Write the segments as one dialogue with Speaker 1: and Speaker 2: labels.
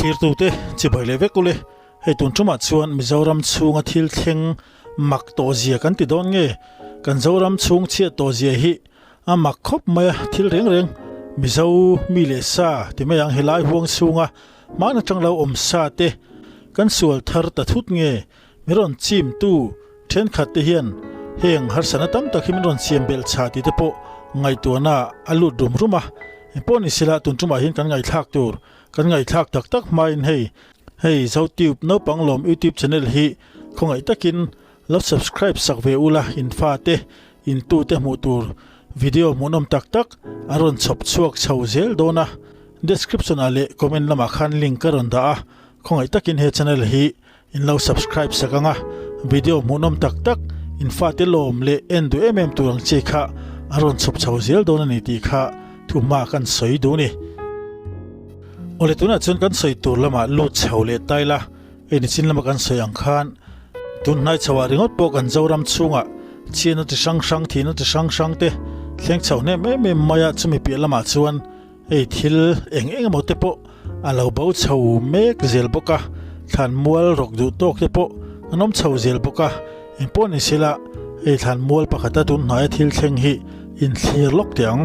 Speaker 1: Thlirtute chibai leh vek ule, hei tun tumah chuan Mizoram chhunga thil thleng mak tawh zia kan ti dawn nge? Kan Zoram chhung chhiat tawh zia hi a mak khawp mai a, thil reng reng Mizo mi leh sa ti mai ang helai huang chhunga hman atang lo awm sa te kan sual thar ta thut nge? Mi rawn chim tu thenkhat te hian heng harsatna tam tak hi min rawn siam belh chha tih te pawh ngaihtuahna a lut rum rum a. Engpawh ni sela tun tumah hian kan ngaihthlak tur kan ngaihthlak tak tak hmain hei hei Zotube naupang lawm YouTube channel hi khawngaih takin lo subscribe sak ve ula in fate in tute hmuh tur video hmuhnawm tak tak an rawn chhawp chhuak chho zel dawn a. Description ah leh comment lamah khan link ka rawn dah a khawngaih takin he channel hi In lo subscribe sak ang a, video hmuhnawm tak tak in fate lawm leh en duh em em tur ang chi kha a rawn chhawp chho zel dawn a ni tih kha thuhma kan sawi duh ni. Awle tunah chuan kan sawi tur lamah lut chho leh tai la, hei nichin lama kan sawi ang khan tun hnai chho ah ringawt pawh kan Zoram chhungah chhiatna chi hrang hrang, thihna chi hrang hrang te thleng chho hnem em em mai a, chumi piah lamah chuan Hei thil eng eng emaw te pawh a lo bo chho mek zel bawk a, thlan mual rawk duh tawk te pawh an awm chho zel bawk a, eng pawh ni sela hei thlan mual pakhata tun hnaia thil thleng hi inthlir lawk teh ang.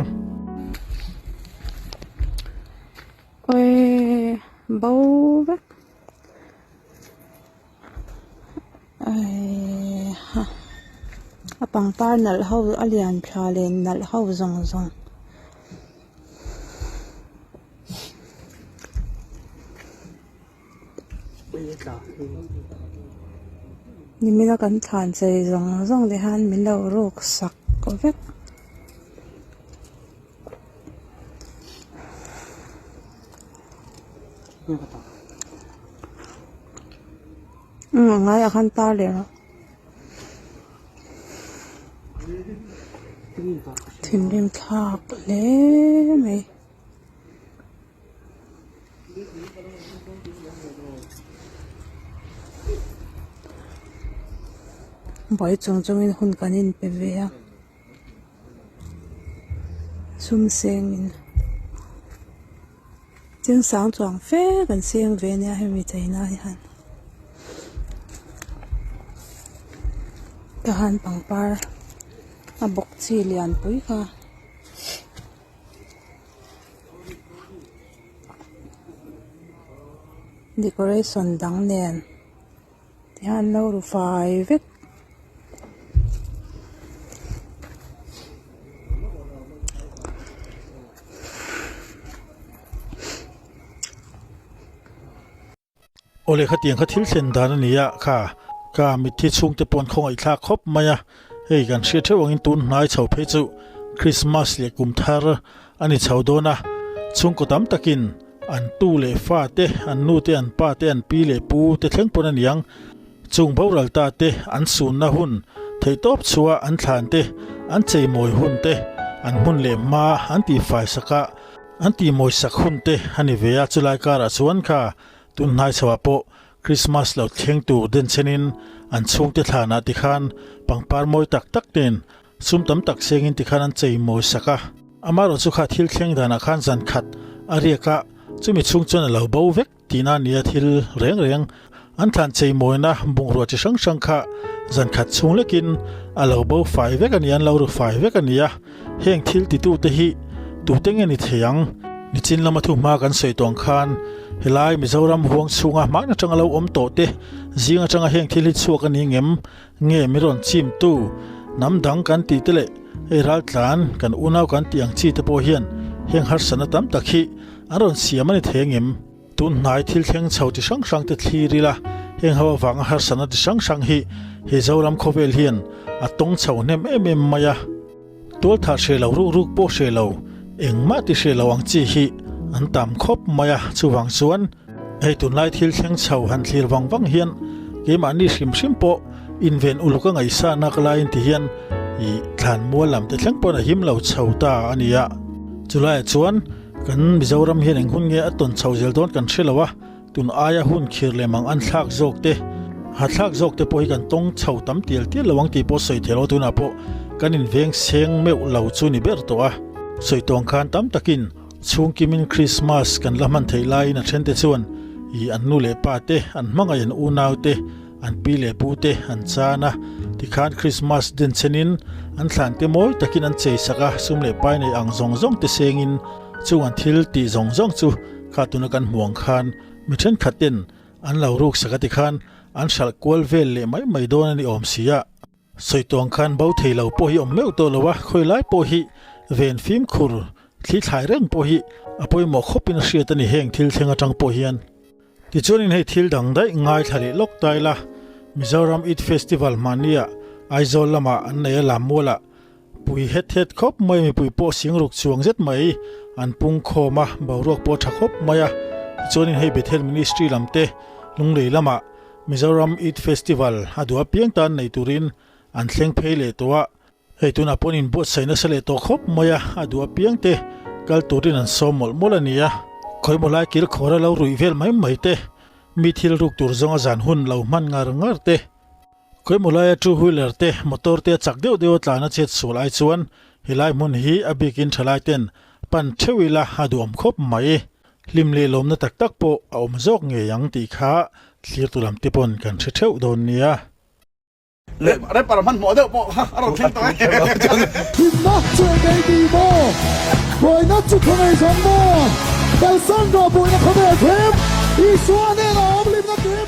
Speaker 2: Awi bo vek Aii ha a pangpar nalh ho a lian tha leh nalh ho zawng zawng. Nimina kan thlan chei zawng zawng te hian min lo ruk sak vek. Umm a ngaiah khan tar leh rawh thinrim thlak hle mai. Buai chung chungin hun kan inpe ve a. Sum sengin cheng sang chuang fe kan seng ve ania hemi cheina hian tahan pangpar a bawk chi lianpui kha. Decoration dang nen. Tihian lo ru fai vek.
Speaker 1: Awle khatiang kha thil thlen dan a ni a, kha ka mitthi chhungte pawh an khawngaihthlak khawp mai a, hei kan hriat theuh angin tun hnai chho phei chu Christmas leh kum thar a ni chho dawn a, chhungkaw tam takin An tu leh fa te, an nu te, an pa te, an pi leh pu te thleng pawn a niang. Chung boral ta te, an sunna hun, theihtawp chhuah an thlan te, an cheimawi hun te, an hmun leh hma an tihfai sak a, an tihmawi sak hun te a ni ve a. Chulai karah chuan kha tun hnai chhoah pawh Krismas lo thleng tur denchhenin an chhungte thlanah tikhan pangpar mawi tak tak ten Sum tam tak sengin tikhan an cheimawi sak a. Amaherawh chu kha thil thleng danah khan zan khat a riak a, chumi chhung chuan a lo bo vek tihna a nia thil reng reng an thlan cheimawina bungrua chi hrang hrang kha zan khat chhung lekin a lo bo fai vek a ni, an lo ru fai vek a ni a. Heng thil titute hi tute nge ni thei ang? Nichin lama thu hma kan sawi tawng khan helai Mizoram huang chhunga hman atanga lo awm tawh te zing atanga heng thil hi chhuak a ni ngem? Nge mi rawn chim tu hnam dang kan tih te leh hei ral tlan kan unau kan tih ang chi te pawh hian heng harsatna tam tak hi an rawn siam a ni thei angem? Tun hnai thil thleng chho chi hrang hrang te thlir ila heng ho avanga harsatna chi hrang hrang hi he Zoram khawvel hian a tawng chho hnem em em mai a. Tualthah hre lo ruk ruk pawh hre lo engmah ti hre lo ang chi hi an tam khawp mai a, chuvang chuan hei tunlai thil thleng chho han thlir vang vang hian keimahni hrim hrim pawh inven uluk a ngaihsa nak laiin ti hian ih thlan mual lam te thleng pawn a him lo chho ta a ni a. Chulaiah chuan kan Mizoram hian eng hun nge a tawn chho zel dawn kan hre lo a, Tun aia hun khir leh mang an thlak zawk te, ha thlak zawk te pawh hi kan tawng chho tam tial tial lo ang tih pawh sawi theilo tunah pawh kan inveng seng meuh lo chu ni ber tawh a. Sawi tawng khan tam takin chhungkimin Krismas kan la hman theih laiin a then te chuan Ih an nu leh pa te, an hmangaih an unau te, an pi leh pu te an chan a, tikhan Christmas den chenin an thlan te mawi takin an chei sak a, sum leh pai nei ang zawng zawng te sengin chung an thil tih zawng zawng chu kha tuna kan hmuh ang khan mi thenkhat ten an lo ruk sak a tikhan an hralh kual vel leh mai mai dawn a ni awm si a. Sawi tuang khan bo thei lo pawh hi awm meuh tawh lo a, khawi lai pawh hi ven fimkhur thli thlai reng pawh hi a pawimawh khawpin a hriat a ni heng thil thleng atang pawh hian. Tichuanin hei thil dang daih ngaithla leh lawk ta ila, Mizoram Eid Festival hmahnia Aizawl lamah an nei a lammualah pui het het khawp mai mipui pawh singruk chuang zet mai an pung khawm a, boruak pawh a tha khawp mai a. Tichuanin hei Bethel Ministry lam te Lunglei lamah Mizoram Eid Festival a duh apiang tan nei turin an thleng phei leh tawh a, hei tunah pawh an inbuatsaih nasa leh tawh khawp mai a, a duh apiang te kal turin an sawm mawlh mawlh a ni a. Khawimaw lai kil khawr a lo ruih vel mai mai te, mi thil ruk tur zawnga zan hun lo hman ngar ngar te, khawimaw laia two wheeler te, motor te a chak deuh deuh a tlan a chet sual ai chuan helai hmun hi a bikin thalai ten pan theuh ila a duhawm khawp mai. Hlim leh lawmna tak tak pawh a awm zawk ngei ang tih kha thlirtu lam te pawn kan hre theuh dawn nia.
Speaker 3: Rapper hmanhmawh deuh pawh kha a rawn thleng tawh e.
Speaker 4: Thimna chu eng ei ti maw? Buaina chu khawngaih zawng maw? Kalsan rawh buaina khawvel thim, Isua hnenah awm hlimna kim.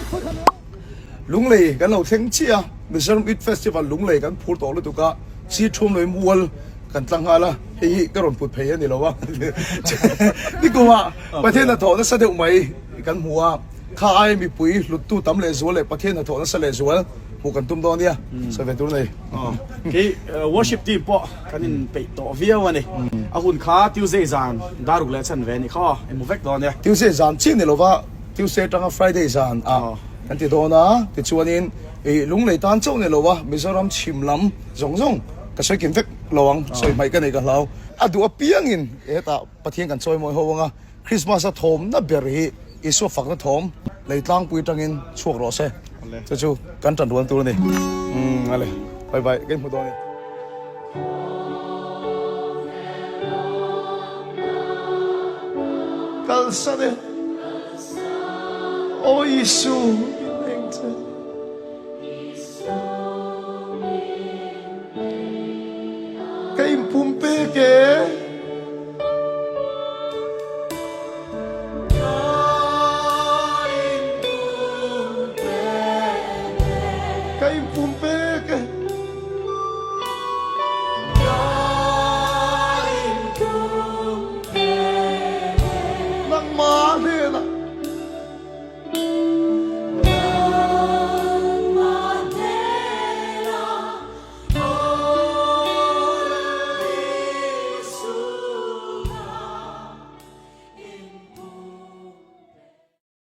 Speaker 3: Lunglei kan lo thleng chiah a, Mizoram Youth Festival Lunglei kan phur tawh lutuk a, si thum leh mual kan tla nghal a, hei hi ka rawn put phei a ni lo a, nikumah Pathian hnathawh nasa deuh mai kan hmu a, kha ai mipui hluttu tam leh zual leh Pathian hnathawh nasa leh zual hmuh kan tum dawn nia, sawi ve tur nei.
Speaker 5: Kei worship team pawh kan inpeih tawh viau a ni, a hun kha Tuesday zan daruk leh chan ve a nih kha aw, i hmu vek dawn nia.
Speaker 3: Tuesday zan chiah ni lova Tuesday atanga Friday zan ah kan ti dawn a, tichuanin ih Lunglei tan chauh ni lo a, Mizoram chhim lam zawng zawng ka sawi kim vek lo ang, sawi hmaih ka nei ka hlau. A duh apiangin hetah Pathian kan chawi mawi ho ang a, Christmas a thawmna ber hi Isua fakna thawm lei tlangpui atangin chhuak rawh se, chu chu kan tan rual tur a ni. Umm ale, bye bye, ka inhmu dawn e. Kalsan e, Aw Isu, min eng che.